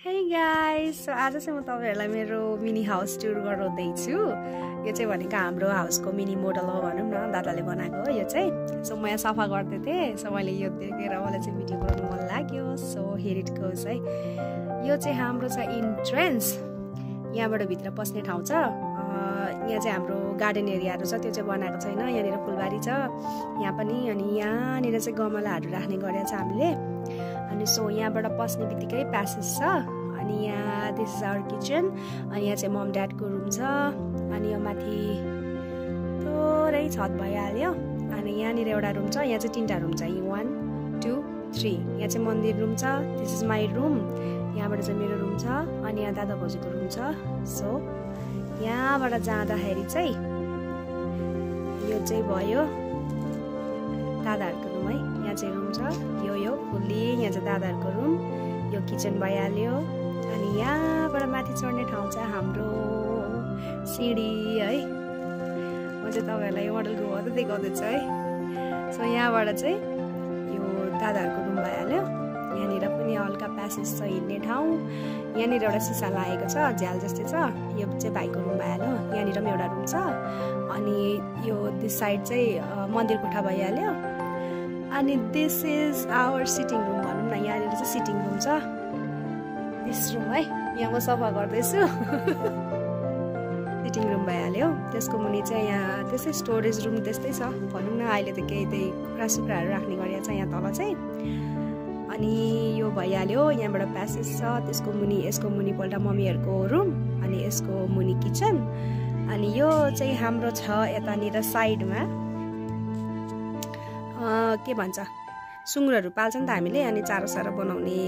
Hey guys, so आज चाहिँ म तपाईहरुलाई मेरो मिनी हाउस टुर गराउँदै छु। यो चाहिँ भनेको हाम्रो हाउसको मिनी मोडल हो भनौं न, दादाले बनाएको हो यो चाहिँ। सो म यहाँ सफा गर्दै थिएँ, सो मैले यो देखेर मलाई चाहिँ भिडियो बनाउन मन लाग्यो। सो हियर इट गोस है। यो चाहिँ हाम्रो छ इन्ट्रेन्स। यहाँबाट भित्र पस्ने ठाउँ छ। यहाँ चाहिँ हाम्रो गार्डन एरियाहरु छ, त्यो चाहिँ बनाएको छैन। यहाँनिर फुलबारी छ, यहाँ पनि, अनि यहाँनिर चाहिँ गमलाहरु राख्ने गरेको छ हामीले। अनि सो यहाँबाट पस्ने बित्तिकै प्यासेज छ। अनि यहाँ दिस इज आवर किचन। अनि यहाँ चाहिँ मम ड्याडको रुम छ। अनि यो माथि थोरै छत भइहाल्यो। अनि यहाँनिर एउटा रुम छ, यहाँ चाहिँ तीनटा रुम छ, 1 2 3। यहाँ चाहिँ मन्दिर रुम छ। This is my room. यहाँबाट चाहिँ मेरो रुम छ। अनि यहाँ दादा भाउजूको रुम छ। सो यहाँबाट जाँदाखेरि चाहिँ यो चाहिँ भयो दादाहरुको रुम है। यहाँ चाहिँ रुम छ, यो फुल्ली यहाँ चाहिँ दादाहरुको रुम। यो किचन भइहाल्यो। अनि यहाँबाट माथि चढ्ने ठाउँ छ हाम्रो सिडी है। म चाहिँ तपाईहरुलाई यो मोडल घुमाउँदै देखाउँदैछु है। सो यहाँबाट चाहिँ यो दादाहरुको रुम भइहाल्यो। यहाँनिर पनि हल्का प्यासेज छ, हिँड्ने ठाउँ। यहाँनिर एउटा सिसा लागेको छ, झ्याल जस्तै छ। यो चाहिँ भाइको रुम भइहाल्यो। यहाँनिर पनि एउटा रुम छ। अनि यो दिस साइड चाहिँ मन्दिर कोठा भइहाल्यो। अनि this is our sitting room भनौँ न। यहाँनिर चाहिँ सिटिङ रुम छ, दिस रुम है। यहाँ म सफा गर्दैछु। सिटिङ रुम भइहाल्यो। त्यसको मुनि चाहिँ यहाँ त्यसै स्टोरेज रुम त्यस्तै छ भनौँ न। अहिले त केही त्यही कुखुरा सुखुराहरू राख्ने गरेको छ यहाँ तल चाहिँ। अनि यो भइहाल्यो। यहाँबाट प्यासेज छ। त्यसको मुनि, यसको मुनिपल्ट मम्मीहरूको रुम। अनि यसको मुनि किचन। अनि यो चाहिँ हाम्रो छ यतानिर साइडमा के भन्छ, सुँगुरहरू पाल्छ नि त हामीले। अनि चारो बनाउने,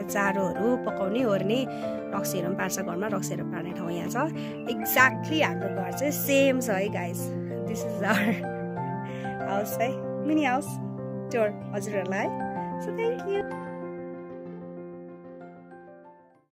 चारोहरू पकाउने ओर्ने, रक्सीहरू पनि पार्छ घरमा। रक्सीहरू पार्ने ठाउँ यहाँ छ। एक्ज्याक्टली हाम्रो घर चाहिँ सेम छ है guys. This is our house है, मिनी हाउस टुर हजुरहरूलाई। So thank you.